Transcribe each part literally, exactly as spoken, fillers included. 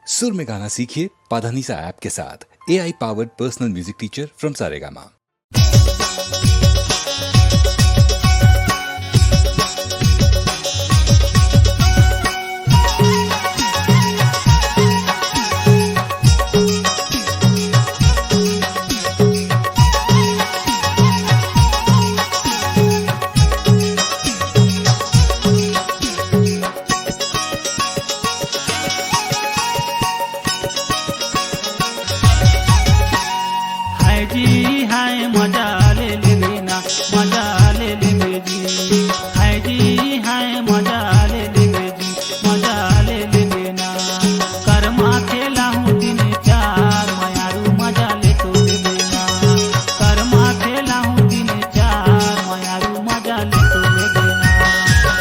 सुर में गाना सीखिए पाधानीसा ऐप के साथ। A I powered personal music teacher from Saregama. हाय जी, हाय मजा ले लेबे ना, मजा ले लेबे जी। हाय जी, हाय मजा ले लेबे जी, मजा ले लेबे ना। करमा खेला हूँ दिन चार, मयारू मजा ले तो लेबे ना। करमा खेला हूँ दिन चार, मयारू मजा ले तो लेबे ना।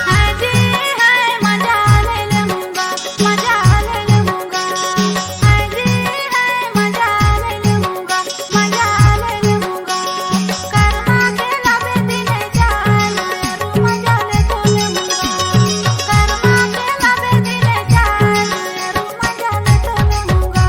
हाय जी, हाय मजा ले लेबे ना। मजा ले लेबे ना। हाय जी, हाय मजा ले लेबे ना। मजा ले लेबे ना। करमा खेला हूँ दिन चार, मयारू मजा ले तो लेबे ना। करमा खेला हूँ दिन चार, मयारू मजा ले तो लेबे ना।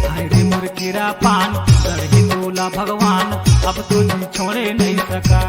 हाय रे मोर केरा पान, करही तोला भगवान, अब तो जी छोड़े नहीं सका।